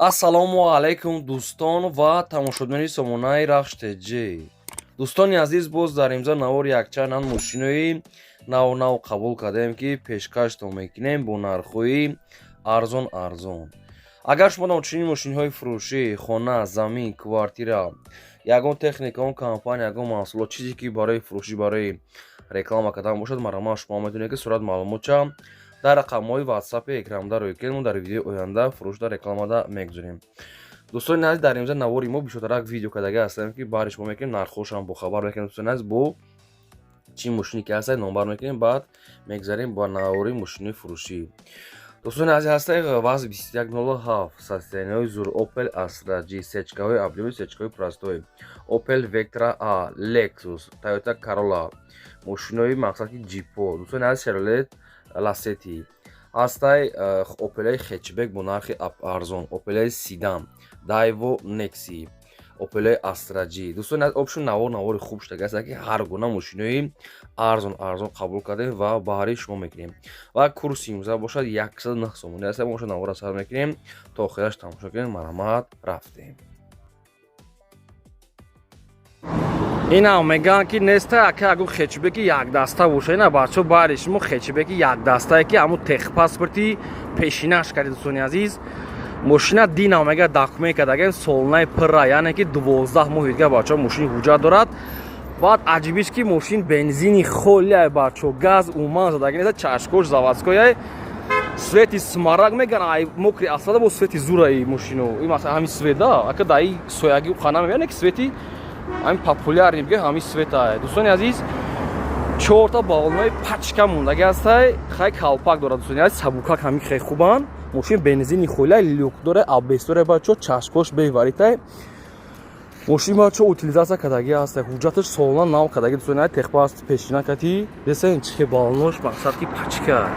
Ассалому алайкум, дӯстон ва тамошобинони сомонаи Рахш ТЖ. Дӯстони азиз, боз дар имзо навор якчанд ан мошинои нав-нав қабул кардаем, ки пешкаштон мекунем бо нархҳои арзон арзон. Агар шумо чунин мошинҳои фурӯшӣ, хона, замин, квартира, ягон техника, он компания, ягон маҳсулот, чизе ки барои фурӯшӣ, барои реклама кардан бошад, марҳамат, шумо метавонед, ки сурат маълумотча дар рақамҳои ватсапи экранда рӯй кунед. Мо дар видеои оянда фурӯшда, рекламада мегузорем. Дӯстони азиз, дар имза навори мо бисёртарак видео кардага ҳастем, ки баъди шумо мекунем, нархҳошам бохабар мекунем. Дӯстони азиз, бо чӣ мошине ки ҳастад, номбар мекунем, баъд мегзарем ба навори мошини фурӯшӣ. Дӯстони азиз, ҳастаи ВАЗ 2107, состояние ҳои зур, Opel Astra G, сечкаҳои объёмный, сечкаҳои простой, Opel Vectra A, Lexus, Toyota Corolla, мошинои мақсад ки ҷипо. Дӯстони азиз, Chevrolet Lacetti ҳастай, Opel хэтчбек бо нархи арзон, Opel седан, Daewoo Nexia, Opel Astra G. Дӯстони азиз, общем, навор навори хуб шуда аст, ки ҳар гуна мошинои арзон арзон қабул кардем ва баҳри шумо мекунем. Ва курси имрӯза бошад 109 сомонӣ аст. Мо навора сар мекунем, то охираш тамошо кунем. Марҳамат, рафтем. Инам мегӯянд, ки неста, ака, ягон хэтчбеки якдаста боша. Ина, бачо, баъди шумо хэтчбеки якдастае, ки ҳамун техпаспорти пешинаш карди. Дӯстони азиз, мошина динам мега документ кардаген, солнаи пурра, яъне ки 12 моҳи дига, бачо, мошини ҳуҷҷат дорад. Баъд аҷибиш, ки мошин бензини холиай, бачо, газ умуман задаги неста, чашкош заводской ай, свети смарагд меган, ай мокри асфалта бо свети зураи мошино. И масалан ҳамин свет да, ака, даи сояги хана мебине, ки свети ҳамин популярный бига, ҳамин свет ай. Дӯстони азиз, чорта баллонои пачка мондаги ҳастай, хай калпак дорад. Дӯстони азиз, сабукак ҳамин хеле хубанд. Мошин бензини холиай, люк доре, АБС доре, бачо, чашкош беваритай. Мошин, бачо, утилизация кардагӣ ҳастай, ҳуҷҷаташ солона нав кардагӣ. Дӯстони азиз, техпаспорт пешина кати десен, чихе баллонош, мақсад ки пачка.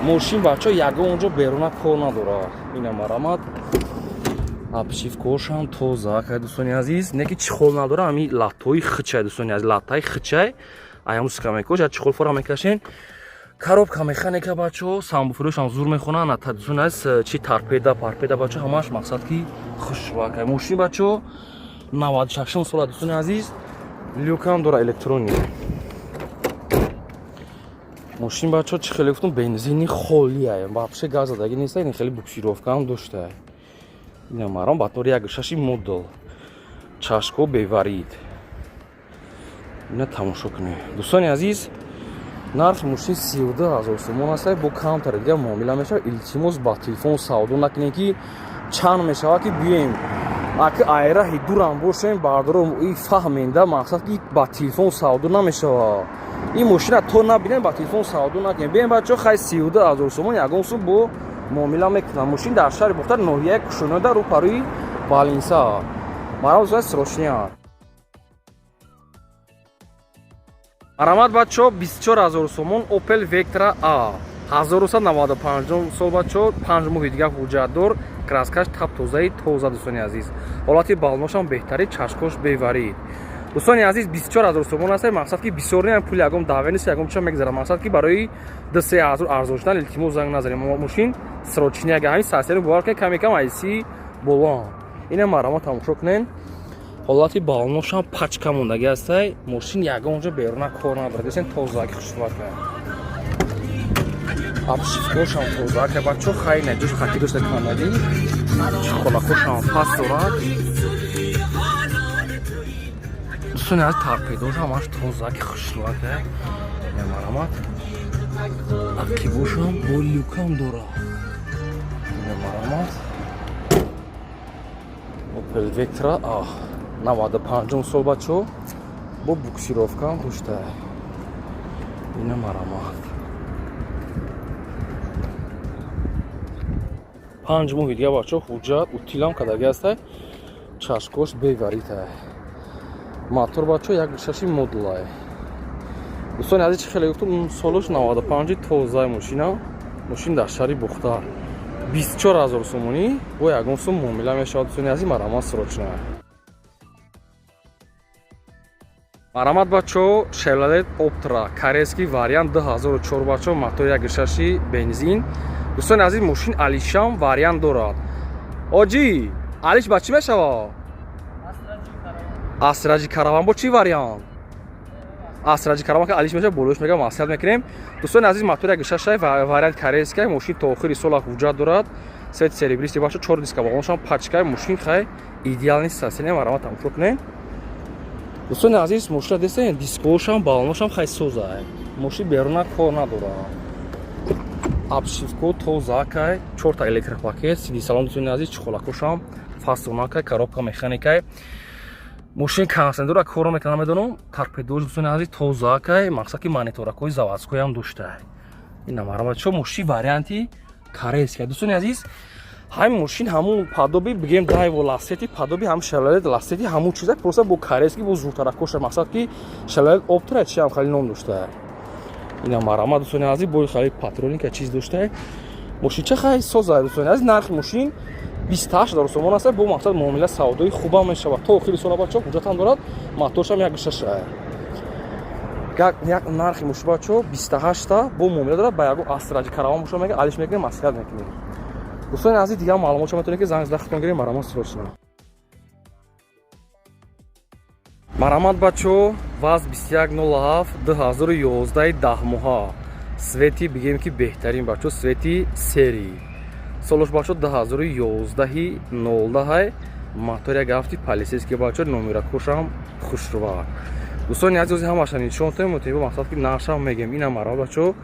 Мошин, бачо, ягон ҷо беруна кор надорад. Ина, марамат, обшивка ҳошам тоза кай. Дӯстони азиз, не ки чехол надора, ҳами латтои хичай. Дӯстони азиз, латтаи хичай, аяму скамейка ош чехол фора мекашен. Коробка механика, бачо, сабвуфер ошам зур мехонанд. Дӯстони азиз, чи торпеда парпеда, бачо, ҳамаш мақсад ки хушвакай. Мошин, бачо, 96 сола. Дӯстони азиз, люк ам дора, электронный. Мошин, бачо, чӣ хеле гуфтум, бензини холиай, вообще газ задагӣ неста. Ин хеле буксировка ам дошта. Ина, маром, батори як шаши модул, чашко беварид. Ина тамошо кунед, дӯстони азиз. Нархи мошин 32 000 сомон аст, бо камтаре дига муомила мешавад. Илтимос, ба телефон савдо накунед, ки чанд мешавад, ки биёем, аки айраҳи дурам бошем, бардоро и фаҳменда, мақсад ки ба телефон савдо намешавад. Ин мошина то набинем, ба телефон савдо накунем. Бием, бачо, хай, 32 000 сомон ягон сум бо муомила мекунам. Мошин дар шаҳри Бохтар, ноҳияи Кушонода, рӯпарӯи балинса. Марамат, срочный. Марамат, бачо, 24 000 сомон, Opel Vectra A, 1995 сол, бачо, 5 моҳи дига ҳуҷҷатдор, краска ш тап тозаи тоза. Дӯстони азиз, ҳолати балношам беҳтари, чашкош беварид. Дӯстони азиз, 24 000 сомон аст. Мақсад ки бисёр не, пули ягон даъве нест, ягон чиа мегзара. Мақсад ки барои 2-3 ҳазор арзон шудан, илтимос, занг назанем. Мошин срочный, ага, ҳамин сасери бовар кунед, каме кам айси боло. Ина, марама, тамошо кунед, ҳолати балношам пачка мондагӣ ҳастай. Мошин ягон ҷо беруна кор надорад, десен, тозаки хушвака, обшивка ошам тозака, бачо, хай наҷош хати дошта кандаги, холакошам паст дорад. Дӯстони аз, торпедо ш ҳамаш тозаки хушвака. Марҳамат, ақибошам бо люк ам дорад. Марҳамат, Opel Vectra A, 95 сол, бачо, бо буксировка ам дошта. Ина, марҳамат, 5 моҳи дига, бачо, ҳуҷҷат утил ам кардагӣ ҳастай, чашкош беваритай. Мотор, бачо, як шаши модулай. Дӯстони азиз, чӣ хеле гуфтум, солош 95, тозаи мошина. Мошин дар шаҳри Бухтар, 24 000 сомонӣ, бо ягон сум муомила мешавад. Дӯстони азиз, марҳамат, срочно. Марҳамат, бачо, Chevrolet Optra, корейский вариант, 2004, бачо, мотор як шаши бензин. Дӯстони азиз, мошин алишам вариант дорад. Оҷи, алиш ба чӣ мешава? Астраҷи караван бо чӣ вариант? Астраҷи караван ки алиш мешава, болош мега маслиҳат мекунем. Дӯстони азиз, мотор як шашай вариант корейская, мошин то охири сола ҳуҷҷат дорад. Цвет серебристый бачо, чор диска баллоншам пачкай, мошин хай идеальный состояние, марама тамошо кунем. Дӯстони азиз, мошина дестен, дискошам, баллоношам хай созай. Мошин беруна кор надорад. Обшивко тоза кай, чорта электропакет, сиди салон дӯстони азиз, чехолакошам фасонакай, коробка механикай. Мошин кондиционера кор мекунам, намедонам, торпедош дӯстони азиз тоза кай, мақсад ки мониторакҳои заводскойам доштай. Ина марама чо мошин варианти корейская. Дӯстони азиз, ҳамин мошин ҳамун подобие бигем Дайво Ласети, подобие ҳам Шевролет Ласети, ҳамун чиза, просто бо корейский, бо зуртаракоша, мақсад ки Шевролет Оптра чи ҳам хеле ном дошта. Ина марама дӯстони азиз, бо хеле патроника чиз дошта. Мошинча хай соза дӯстони азиз, нархи мошин 28 000 сомон аст, бо мақсад муомила савдои хубам мешавад. То охири сола бачо ҳуҷҷатам дорад, моторшам 1,6. Як нархи мошин бачо 28 та бо муомила дорад, ба ягон Астраҷи караван боша мега алиш мекунем, маслиҳат мекунем. Дӯстони азиз, дигар маълумотшо метавонед ки занг зада худтон гирем, марамат срочно. Марамат бачо, ВАЗ 2107 2011 10 моҳа. Цвети бигем ки беҳтарин бачо, цвети серый. Солош бачо 2011 09, мотор як ҳафти полицейский бачо, номеракошам хушрува. Дӯстони азиз, ҳамаша нишон тем, мутибо мақсад ки нархшам мегем. Ина марҳабо бачо,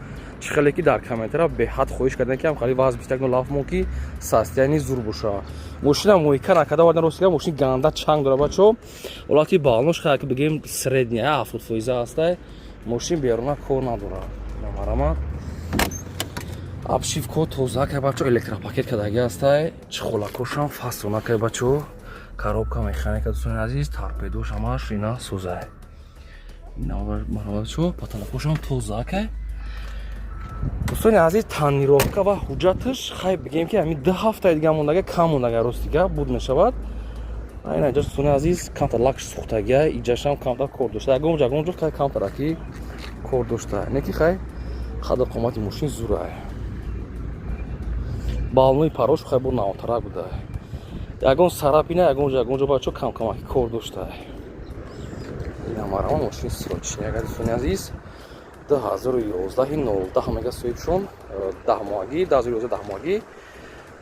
чӣ хеле ки дар комментара беҳад хоҳиш кардем ки ҳам хали ВАЗ 2107 мо ки состояние зур боша. Мошина мойка накарда вардан, рост мошин ганда чанг дора бачо. Ҳолати балнош хая ки бигем средняя 70% ҳастай. Мошин беруна кор надорад. Марама обшивко тоза кай бачо, электропакет кадаги ҳастай, чехолакошам фасона кай бачо, коробка механика дӯстони азиз, торпедош ҳамаш ина созай. Ина бачо, потолокошам тоза кай. Дӯстони азиз, тонировка ва ҳуҷҷаташ хай бигем ки ҳамин 2 ҳафтаи дига мондага, кам мондага, ростига буд мешавад. Ина иҷа дӯстони азиз, камтар лакш сӯхтагия, иҷашам камтар кор дошта, ягон ҷо ягон ҷо хай камтараки кор дошта, не ки хай қадр қомати мошин зурай. Балнои парош хай бо навтарак буда, ягон царапина, ягон ҷо ягон ҷо бачо камкамаки кор дошта. Ина марама мошин срочный агар дӯстони азиз, 2011 09 мега соҳибшон, 10 моҳагӣ, 2011 10 моҳагӣ,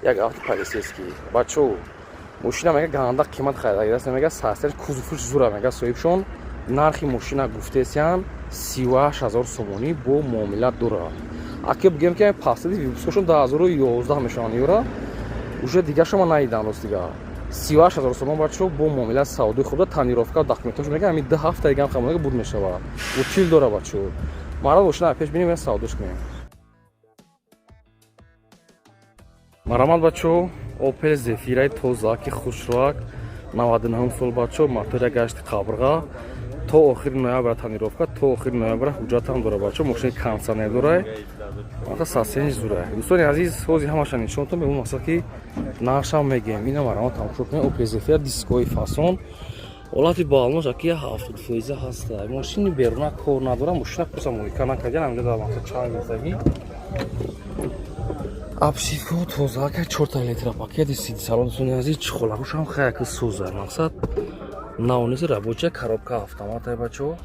як авто полицейский бачо. Мошина мега ганда қимат харидаст, мега сарсер кузовш зура, мега соҳибшон. Нархи мошина гуфтесиян 38 000 сомонӣ, бо муомила дорад. Аки бигем ки пасади выпускошон 2011 мешаванд, юра уже дигаша ман надидам ростига. 38 000 сомон бачо, бо муомила савдои худа, тонировка, документош мега ҳамин 2 ҳафта дигам хамонага буд мешавад. Утил дора бачо. Марҳабо, мошина пеш бинем, савдош кунем. Марамат бачо, Опел Зефираи тоза ки хушроак, 99 сол бачо, мотор гашти қабрға, то охири ноябра тонировка, то охири ноябра ҳуҷҷатам дора бачо. Мошини кондиционер дора, мақсад состояние зура. Дӯстони азиз, ҳози ҳамаша нишонтон мегӯм, мақсад ки нархшам мегем. Ина марамат тамошо кунем, Опел Зефира, дискои фасон, ҳолати балнош аки 70% ҳаста. Мошини беруна кор надора, мошина просто мойка накардан, ҳаминҷо дар мақсад чанг гирифтагӣ. Обшивко тоза ка, чорта электропакети, сиди салон дӯстони азиз, чехолакошам хаяки сӯза, мақсад навниси рабочая, коробка автоматай бачо,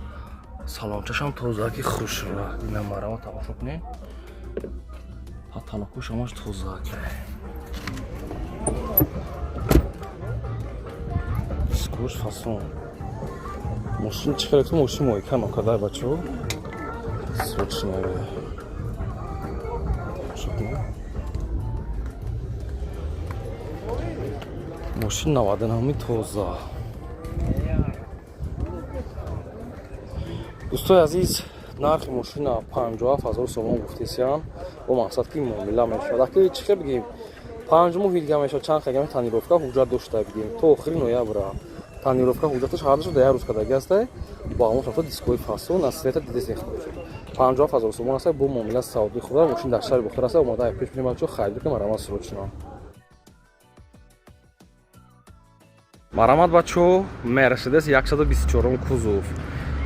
салончашам тоза ки хушра. Ина марама тамошо кунед, потолокош ҳамаш тоза ка, дискош фасон. Мошин чӣ хеле ту мошин мойка нокардай бачо, срочно мошин 99 тоза. Дӯстои азиз, нархи мошина 57 000 сомон гуфтесиян, бо мақсад ки муомила мешавад. Аки чӣ хел бигем, 5 моҳи дига мешавад, чанд хагами тонировка ҳуҷҷат дошта бигем то охири ноябра тонировка ҳуҷҷаташ ҳардашо дар як рӯз кардаги ҳастай. Бо ҳамон шафта дискои фасон аз света дидесен, 57 000 сомон аста, бо муомила савдои худа. Мошин дар шаҳри Бухоро аста, омада пеш бинем бачо, харид кунем. Марамат срочно. Марамат бачо, Мерседес 124 кузов,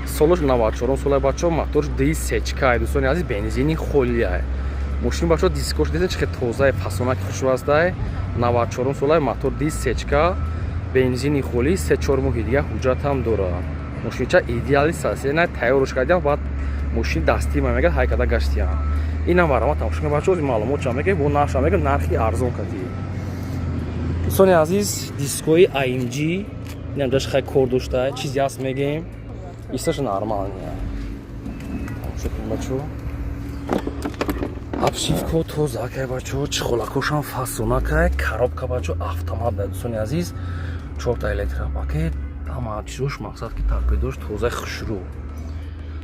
солош 94 сола бачо, моторш ди сечка, дӯстони азиз, бензини холия. Мошин, бачо, дискош дидед, чи хел тозаи, фасонаки хушрӯ ҳастай. 94 солаи, мотор диск сечка, бензини холӣ, 3-4 моҳи дига ҳуҷҷатам дорад. Мошинча идеали сасена тайёрш кардиам, баъд мошин дастӣ ма мега ҳай када гаштиям. Инам барама тамошо кунед, бачо, маълумот ча мега, бо нархша мега, нархи арзон кардӣ. Дӯстони азиз, дискои AMG инам ҷаш хай кор дошта, чизе ҳаст мегем, исташа нормальная. Тамошо кунед, бачо. Обшивко тоза кай, бачо, чехолакошам фасона кай, коробка, бачо, автомат. Дӯстони азиз, чорта электропакет, ҳама чизош, мақсад ки торпедош тозаи хушрӯ.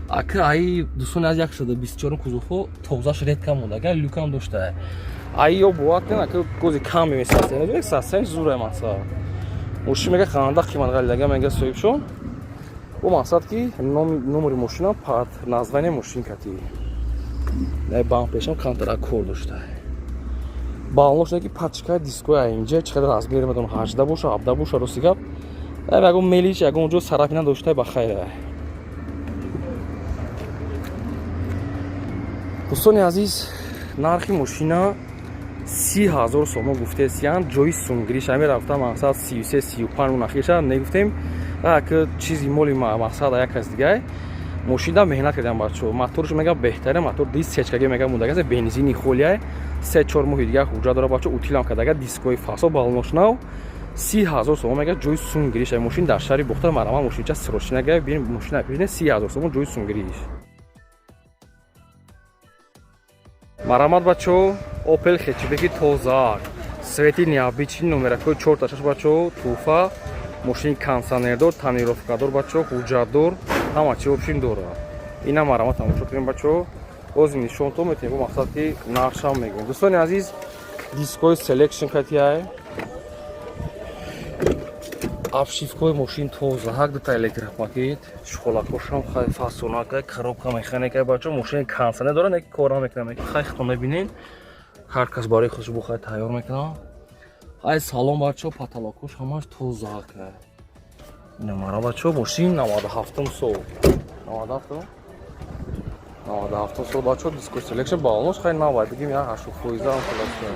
Ака ай, дӯстони аз, 124 кузовҳо тозаш редко монда, люкам дошта. Ай ё бовар кунед, ака, гози кам мемесастен, састен зура мақсад. Мошин мега ханда қимат ғалидага мега соҳибшон. Бо мақсад ки номери мошина под название мошин кати. Дай бампешам камтара кор дошта. Балош ки пачка дискои AMG, чӣ қадар размер медонам, 18 боша, 17 боша, рости гап. Ягон мелич, ягон ҷо царапина дошта, ба хайр. Дӯстони азиз, нархи мошина 30 000 сомон гуфтесиян, ҷои сумгириш ҳами рафта мақсад 33, 35 нахиша негуфтем, ак чизи моли мақсад як кас дигай. Мошина меҳнат кардам, бачо, моторш мега беҳтаре, мотор диск сечкаги мега мундагаса, бензини холияй, 3-4 моҳи дига ҳуҷҷат дора, бачо, утилам кардага, дискои фасо, балонош нав. 30 000 сомон мега ҷои сумгириш. Мошин дар шаҳри Бохтар, марама мошинча срочно га бин, мошина бибинед, 30 000 сомон ҷои сумгириш. Марамат, бачо, Опел хетчбеки тоза, цвети необычный, номеракҳои чорта шаш, бачо, туҳфа. Мошини кондиционердор, тонировкадор, бачо, ҳуҷҷатдор, ҳама чи вообщем дорад. Ина марамат тамошо кунем, бачо, боз нишонто метавонем, бо мақсад ки нархшам мегӯем. Дӯстони азиз, дискои селекшн катиай, обшивкои мошин тоза, ҳак дута электропакет, чехолакошам хай фасонакай, коробка механикай, бачо, мошини кондиционер дорад, неки кор намекунам. Хай, хитон мебинен, ҳар кас барои худш бо хай тайёр мекунам. Ай салон, бачо, потолокош ҳамаш тозакай. Ина мара, бачо, мошин 97 сол, 97, 97 сол, бачо, диско селекшн, балонош хай навай, бигем я 80 фоиза ам хулоса.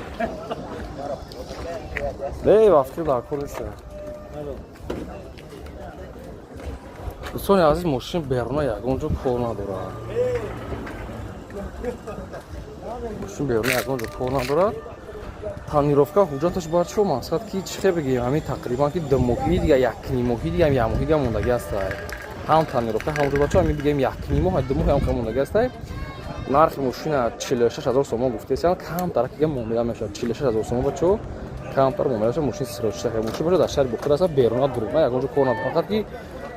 Не, вақти дар кор нест. Дӯстони азиз, мошин беруна ягон ҷо кор надорад, мошин беруна ягон ҷо кор надорад. Тонировка, ҳуҷҷаташ, бачо, мақсад ки чӣ хел бигем, ҳамин тақрибан ки 2 моҳи дига, якним моҳи дига, як моҳи дига мондаги ҳастай. Ҳам тонировка, ҳам ҳуҷҷат, бачо, ҳамин бигем якним моҳ, 2 моҳ ҳам мондаги ҳастай. Нархи мошина 46 000 сомон гуфтесиян, камтар ки муомила мешавад. 46 000 сомон, бачо, камтар муомила мешавад. Мошин срочно мошин бошад, дар шаҳри Бухор аст, беруна дуруна ягон ҷо кор надорад, фақат ки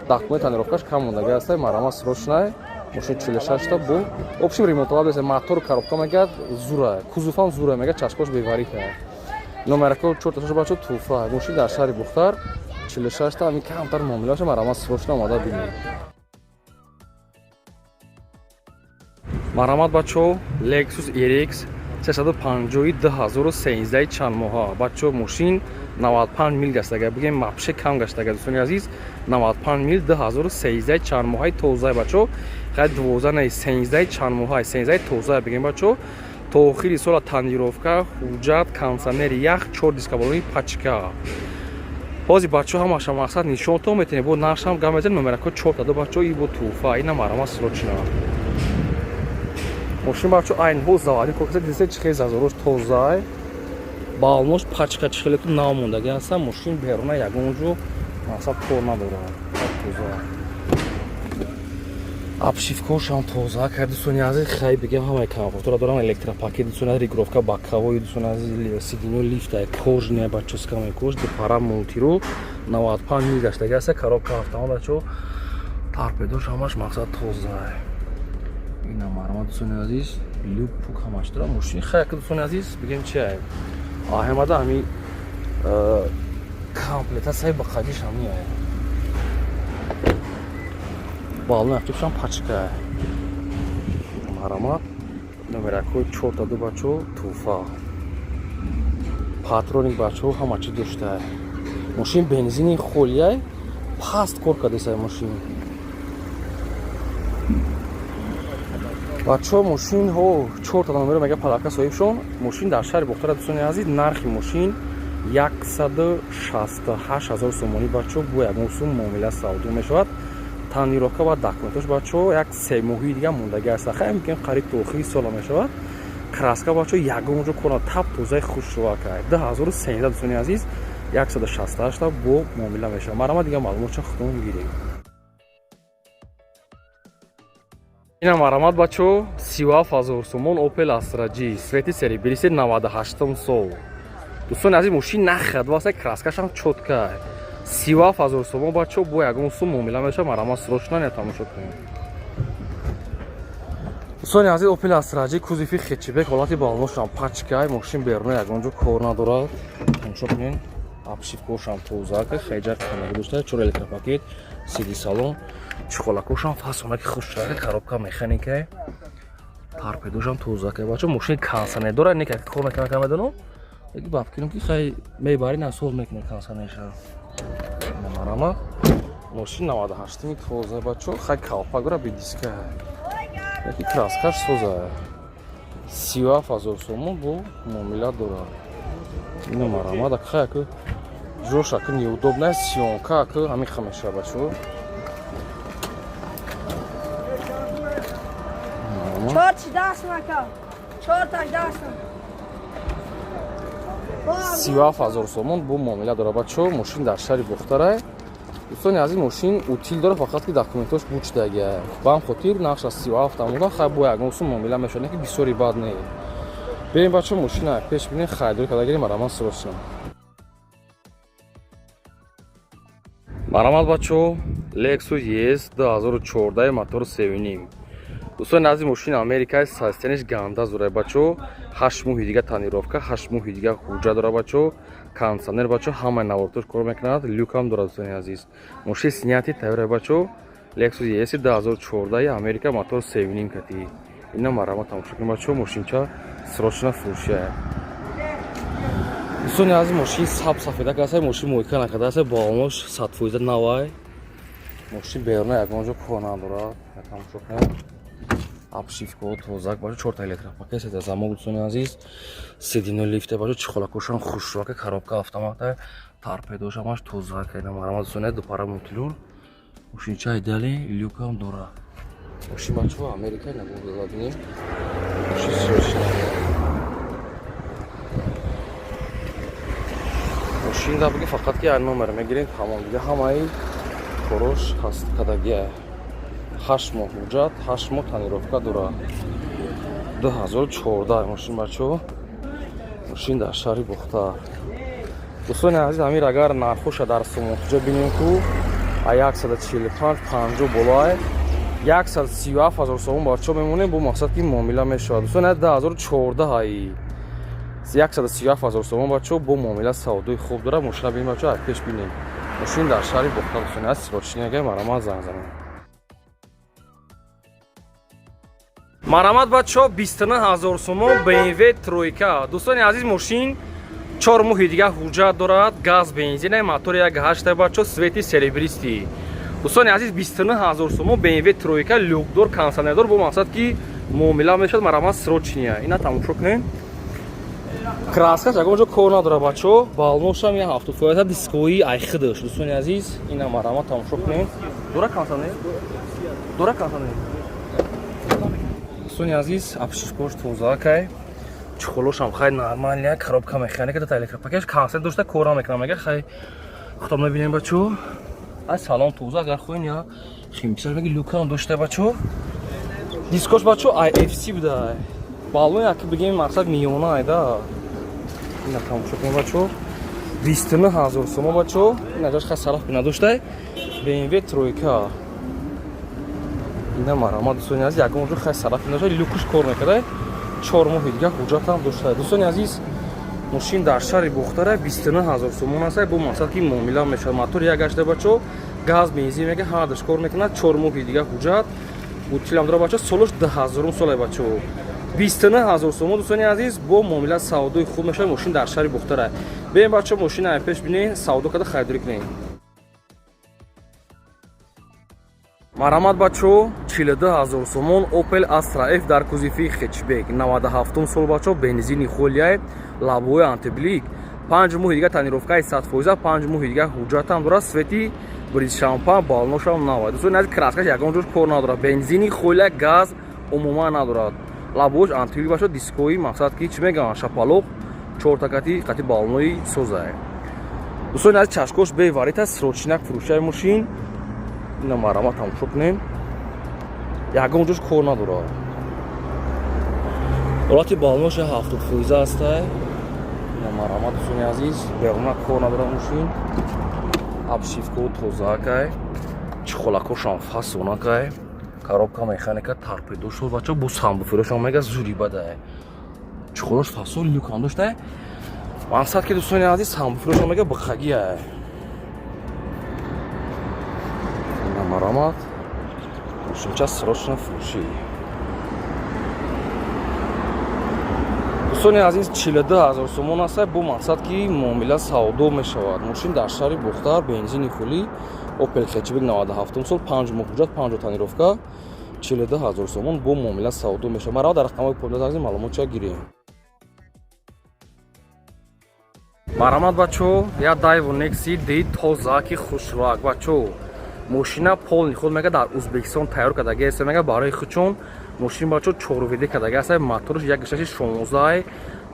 документ тонировкаш кам мондаги ҳастай. Марама, срочно мошин 46 та бо общем ремонтова беса, мотор, коробка мегӯяд зура, кузовам зура мегӯяд, чашкош беварита, номерако чорта шаш, бачо, туҳфа. Мошин дар шаҳри Бухтар, 46 та, ҳамин камтар муомила мешавад. Марама, срочно омада бинед. Марамат, бачо, Lexus RX 350 2013 чанд моҳа, бачо, мошин 95 мил гаштага, бигем мапше кам гаштага. Дӯстони азиз, 95 мил, 2013 чанд моҳаи тоза, бачо, хай 12 не, 13 чанд моҳаи, 13 тоза бигем, бачо, то охири сола тонировка, ҳуҷҷат, кондиционери ях, чор дискабалони пачка. Ҳозир, бачо, ҳамаша мақсад нишонто метавонем, бо нархшам гап мезанем. Номерако чорта ду, бачо, и бо туҳфа. Ина марама, срочно мошин, бачо, айн ҳол завади кокаса дисе, чи хел зазорош тозай, балнош пачка, чи хеле нав мондаги ҳаста. Мошин беруна ягон ҷо мақсад кор надорад, тоза, обшивкошам тоза кард. Дӯстони азиз, хай бигем, ҳамаи комфортора дорам, электропакет, дӯстони азиз, регулировка боковой, дӯстони азиз, сиденьё лифта, кожаная, бачо, скамейкош пара мултиру, 95 мил гаштаги аста, коробка автомат, бачо, торпедош ҳамаш мақсад тоза. Ина марама, дӯстони азиз, люк пук ҳамаш дора мошин. Хай, дӯстони азиз, бигем чи ай аҳмада, ҳами комплектация ба қадиш ҳами ай балон актившам пачка. Марамат, номеракҳои чорта ду, бачо, туҳфа, парктроник, бачо, ҳама чи дошта. Мошин бензини холияй, паст кор кардесай мошин. Бачаҳо, мошинҳо чорта номеро мега подарка соҳибшон. Мошин дар шаҳри Бохтара, дӯстони азиз, нархи мошин 168 000 сомонӣ, бачаҳо, бо ягон сум муомила савдо мешавад. Тонировка ва документош, бачаҳо, як 3 моҳии дига мондагӣ аст. Хай, мумкин қариб то охири сола мешавад. Краска, бачаҳо, ягон ҷо кора тап тозаи хушрӯака. 2013, дӯстони азиз, 168 бо муомила мешавад. Марама, дига маълумотча худтон гирем. Ина марамат, бачаҳо, 37 000 сомон Opel Astra G цвети серебристый, 98 сол. Дӯстони азиз, мошин нахад васа, краскашам чётко. 37 000 сомон, бачаҳо, бо ягон сум муомила мешавад. Марама, срочно не тамошо кунем. Дӯстони азиз, Opel Astra G кузови хэтчбек, ҳолати балоношам пачкай, мошин беруна ягон ҷо кор надорад. Тамошо кунем, обшивкошам тозака, хеҷа қанагӣ дошта, чор электропакет, CD салон, чехолакошам фасонаки хушрака, коробка механика, торпедошам тозака. Бача, мошини кондиционер дора, не кор мекана, медонам, яки бафкирам ки хай мебари, насоз мекунем кондиционерша. Марама, мошин 98-ми тоза, бачо, хай калпак дора, бидиска, яки краскаш соза. 37 000 сомон бо муомила дора. Ина марамада, хай аку ҷош аку неудобно, съёмка аку ҳамин ха мешава, бачо. Чор дастам, ака. Чорташ дастам. 37 000 сомон бо муомила дора, бачо. Мошин дар шаҳри Бохтара. Дӯстони азиз, мошин утил дора, фақат ки документош бучдагия, ба ҳам хотир нархш аз 37 тамода. Хай, бо ягон сум муомила мешавад, не ки бисёри бад не. Берем, бачо, мошина пеш бинем, харидорӣ карда гирем. Мараман, срочно марамат, бачо. Lexus ES 2014, мотор 3,5. Дӯстони азиз, мошини Америкаи, состояниеш ганда зура, бачо. 8 моҳи дига тонировка, 8 моҳи дига ҳуҷҷат дора, бачо. Кондиционер, бачо, ҳамаи наворотош кор мекунад, люкам дорад. Дӯстони азиз, мошини снятый тайёра, бачо. Lexus ES 2014 Америка, мотор 3,5 кати. Ина марама, тамошо кунед, бачо. Мошинча срочно фурӯшия. Дӯстони азиз, мошин саб сафеда каса, мошин мойка накардааст, балонош 100% навай. Мошин беруна ягон ҷо кор надорад. Тамошо кунед, обшивкаҳо тозак, бачо, чорта электропакет, сета замок. Дӯстони азиз, седино лифте, бачо, чехолакошам хушрӯака, коробка автомата, торпедош ҳамаш тозака. Ина марама, дӯстони, дупара мультируль, мошинча идеали, люкам дора. Мошин, бачо, Америка. Ина бинем, мошин срочно. Мошин да биги, фақат ки як номер мегирем, тамом, дига ҳамаи корош ҳаст кадагия. 8 моҳ ҳуҷҷат, 8 моҳ тонировка дора. 2014 мошин, бачо, мошин дар шаҳри Бохтар. Дӯстони азиз, амир, агар нархоша дар сомонтуҷа бинем, ку а 145 50 болоай, 137 000 сомон, бачо, мемонем, бо мақсад ки муомила мешавад. Дӯстони, 2014 ай 137 000 сомон, бачо, бо муомила савдои хуб дора. Мошина бинем, бачо, пеш бинем. Мошин дар шаҳри Бохтар, дӯстони аз, срочный агар марама занг занем. Марамат, бачо, 29 000 сомон BMW тройка. Дӯстони азиз, мошин 4 моҳи дига ҳуҷҷат дорад, газ, бензина, мотори 1,8, бачо, цвети серебристый. Дӯстони азиз, 29 000 сомон BMW тройка, люкдор, кондиционердор, бо мақсад ки муомила мешавад. Марамат, срочный. Ина тамошо кунем, краскаш ягон ҷо кор надора, бачо, балношам я 70%, дискои айхидаш. Дӯстони азиз, ина марамат, тамошо кунем. Дора кондиционер, дора кондиционер. Дӯстони азиз, обшивкош тозаакай, чехолошам хай нормальный, коробка механика, дата электропакет, кондиционер дошта, кор намекунам, мега, хай худам мебинем, бачо. Ай салон тоза, агар хоҳем я химчисар меги, люкам дошта, бачо. Дискош, бачо, IFC буда, баллон яки бигем, мақсад миёна айда. Ина тамошо кунем, бачо, 29 000 сомо, бачо. Ина ҷаш хай сараф надоштай BMW тройка. Ина марама, дӯстони азиз, ягон ҷо хай сараф надошта, люкуш кор мекарда, 4 моҳи дига ҳуҷҷатам дошта. Дӯстони азиз, мошин дар шаҳри Бохтара, 29 000 сомон аст, бо мақсад ки муомила мешавад. Мотор як гашта, бачо, газ, бензин мега, ҳардаш кор мекунад, 4 моҳи дига ҳуҷҷат, утилам дора, бачо, солош 2000-ум соле, бачо. 29 000 сомон, дӯстони азиз, бо муомила савдои хуб мешавад. Мошин дар шаҳри Бохтара. Беем, бачо, мошина пеш бинед, савдо карда харидорӣ кунем. Марамат бачо, 42 000 сомон Opel Astra F дар кузови хэтчбек, 97 сол бачо, бензини холияй, лобовой антиблик, 5 моҳи дига тонировкаи 100%, 5 моҳи дига ҳуҷҷатам дорад, цвети бриз шампан, балоношам нава. Дӯстони азиз, краскаш ягон ҷош кор надорад, бензини холия, газ умуман надорад. Лобовош антиблик бачо, дискои мақсад ки чӣ мегӯянд, шапалоқ, чортакати қати балонои созае. Дӯстони азиз, чашкош беварита, срочняк фурӯшаи мошин. Ина марама тамошо кунем, ягон ҷош кор надорад. Ҳолати балоноша 70% ҳастай. Ина марама, дӯстони азиз, беруна кор надорад мошин, обшивко тозаакай, чехолакошам фасонакай, коробка механика, торпедо шуд бачо, бо сабвуферошам мега зури бадай, чехолош фасон, люкам доштай. Мақсад ки, дӯстони азиз, сабвуферошам мега бихагиай. Марамат, мошинча срочно фурӯшӣ. Дӯстони азиз, 42 000 сомон аст, бо мақсад ки муомила савдо мешавад. Мошин дар шаҳри Бохтар, бензини хулӣ, Опел хэтчбек, 97 сол, 5 моҳ ҳуҷҷат, 5 тонировка, 42 000 сомон, бо муомила савдо мешавад. Марава дар рақамҳои поён маълумотча гирем. Марамат бачо, я Дайву Некси ди тоза ки хушроак бачо. Мошина полный худ мега дар Узбекистон тайёр кардаги аст, мега барои худшон. Мошин бачо чорведе кардаги аст, моторш як гишташи 16,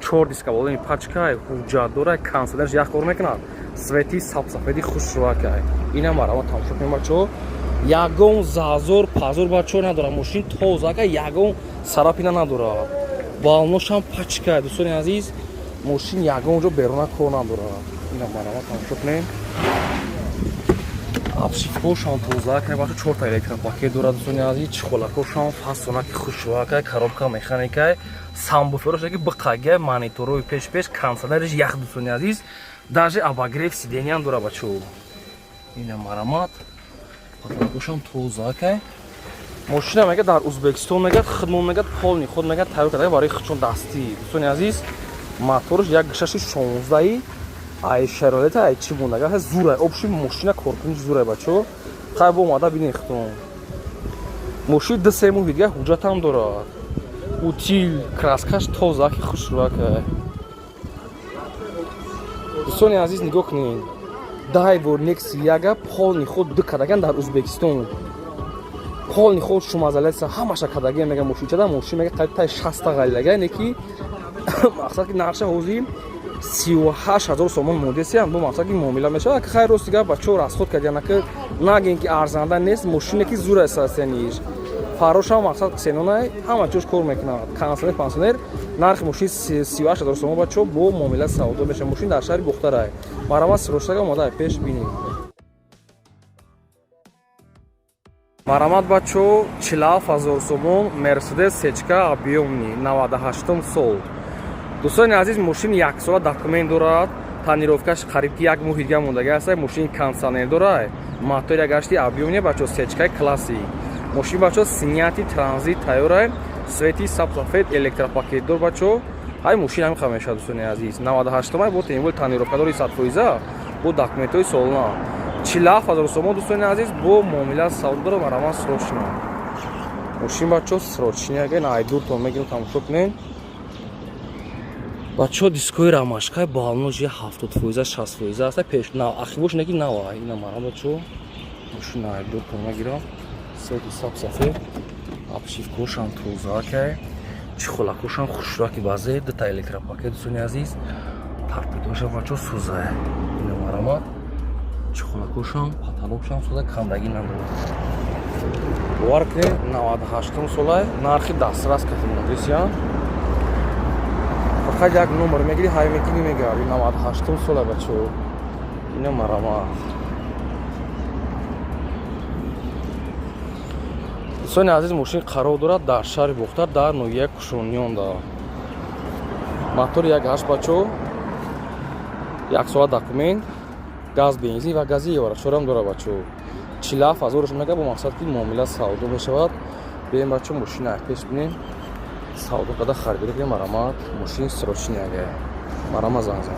чор дискаболони пачка, ҳуҷҷат дора, кондиционерш як кор мекунад, цвети сабсафеди хушрӯакай. Ина марама тамошо кунем бачо, ягон зазор пазор бачо надорад, мошин тозака, ягон царапина надорад, балоношам пачка. Дӯстони азиз, мошин ягон ҷо беруна кор надорад. Ина марама тамошо кунем, обшивкошам тоза кай бачо, чорта электропакет дорад. Дӯстони азиз, чехолакошам фасонаки хушрӯакай, коробка механикай, сабвуферош ки биқагай, мониторои пеш-пеш, кондиционериш ях. Дӯстони азиз, даже обогрев сиденьям дора бачо. Ина марамат, потолокошам тоза кай. Мошина мега дар Узбекистон мега хидмон мега полный худ мега тайёр карда барои худшон дастӣ. Дӯстони азиз, моторш як гишаши 16, ай шаролета, ай чӣ мондага, зурай, общий мошина коркуниш зурай бачо. Хай, бо омада бинед худтон. Мошин 2-3 моҳи дига ҳуҷҷатам дорад, утил, краскаш тоза ки хушрӯакай. Дӯстони азиз, нигоҳ кунед, Дайво Некси яга полный худ ду кардаган дар Узбекистон, полный худ шумазалеса ҳамаша кардагия. Мега мошинчада мошин мега қариб таи 60 ғалилага не ки мақсад ки нархша ҳозир 38 000 сомон модесиям, бо мақсад ки муомила мешавад. Хайр, рости гап бачо, расход кардиянаки нагем ки арзанда нест, мошине ки зур аст, сениш фарошам мақсад сенонай, ҳама ҷош кор мекунад, кондиционер пансионер. Нархи мошин 38 000 сомон бачо, бо муомила савдо мешавад. Мошин дар шаҳри Бухтарай. Марама сироштага омада пеш бинед. Марамат бачо, 47 000 сомон Мерседес сечка объёмный, 98 сол. Дӯстони азиз, мошин яксола документ дорад, тонировкаш қариб ки як моҳи дига мондаги аст. Мошин кондиционер дорад, мотор як гашти объёмный бачо, сечкаи класси. Мошин бачо снятый, транзит тайёра, цвети сабсафед, электропакет дор бачо. Ҳай, мошин ҳамин ха мешавад. Дӯстони азиз, 98 май, бо тенвол, тонировка дори 100%, бо документҳои солона, 47 000 сомон. Дӯстони азиз, бо муомила савдо дорад. Мараман срочно мошин бачо, срочный аген айдуртон мегирем, тамошо кунем бачо. Дискои рамашкай, балножи 70%, 60% аста, пеш ахибош неки нава. Ина марам бачо, мошин айдуртон мегирам, цвети сабсафед, обшивкошам тозаакай, чехолакошам хушраки базе, дута электропакет. Дӯстони азиз, торпедошам бачо сӯзай. Ина марамат, чехолакошам, потолокшам сӯзай, кандагӣ надорад. Бовар кунед, 98 солай, нархи дастрас катимодисия, фақат як номер мегири, ҳай мекунӣ, мегарди. 98 сола бачо. Ина марамат. Дӯстони азиз, мошин қарор дорад дар шаҳри Бохтар, дар ноҳияи Кушониёнда, мотори як ҳашт бачо, як соат документ, газ, бензин ва гази еврочорам дорад бачо. 47 ҳазораш мега, бо мақсад ки муомила савдо мешавад. Бием бачо, мошина пеш бинем, савдо карда харидорӣ кунем. Марамат, мошин срочный ага, марама занг зан.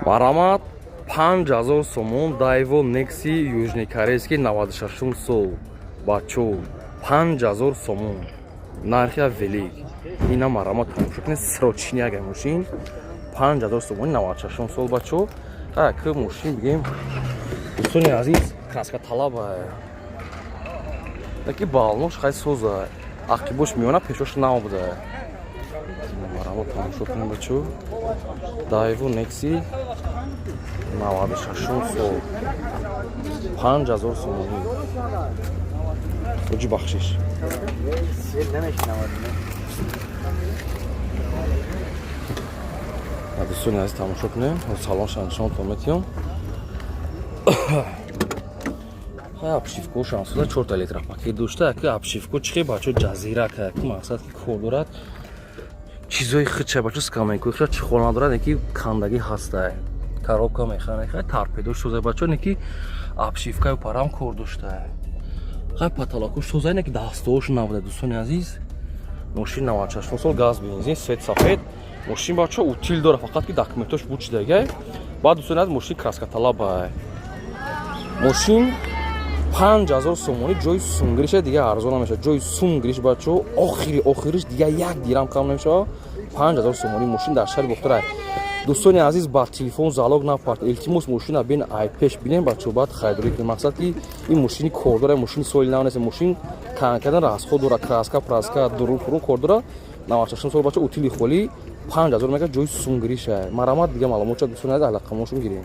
Марамат. 5000 сомон Дайво Некси южный корейский, 96 сол, бачо, 5000 сомон нархи велик. Ина марама тамошо кунед, срочный агай мошин, 5000 сомони, 96 сол, бачо. Ка мошин бигем, дӯстони азиз, краска талаба, яки балнош хай соза, ақибош миёна, пешош нав буда. Марамо тамошо кунем, бачо, Дайву Некси, 96 сол, 5000 сомонӣ. Оҷи, бахшиш. Намешинавад. Дӯстони азиз, тамошо кунем, салонша нишонтон метиҳам. Обшивкошам суда, чорта электропакет дошта, яки обшивко чихе, бачо, ҷазира ка, яки мақсад ки кор дорад, чизои хича, бачо, скамейкои хича, чехол надорад, яки кандагӣ ҳаста, коробка механика, торпедо шоза, бачо, неки обшивкаю парам кор дошта, хай, потолоко шоза, неки дастоош набуда. Дӯстони азиз, мошин 96 сол, газ, бензин, свет сафед мошин, бачо, утил дора, фақат ки документош бучидагай. Баъд, дӯстони азиз, мошин краска талаба. Мошин 5000 сомонӣ, ҷои сунгириша, дига арзон намешавад. Ҷои сунгириш, бачо, охири охириш, дига як дирам кам намешавад. 5000 сомонӣ мошин дар шаҳри Бохтара. Дӯстони азиз, ба телефон залог напарт, илтимос. Мошина бин, ай пеш бинем, бачо, баъд харидорӣ кунем. Мақсад ки ин мошини кордора, мошини соли нав нест. Мошин кан кардан расход дора, краска праска, дурун фурун кор дора. 96 сол, бачо, утили холӣ, 5000 мега, ҷои сунгириша. Марамат, дига маълумотша, дӯстони азиз, алақамошон гирем.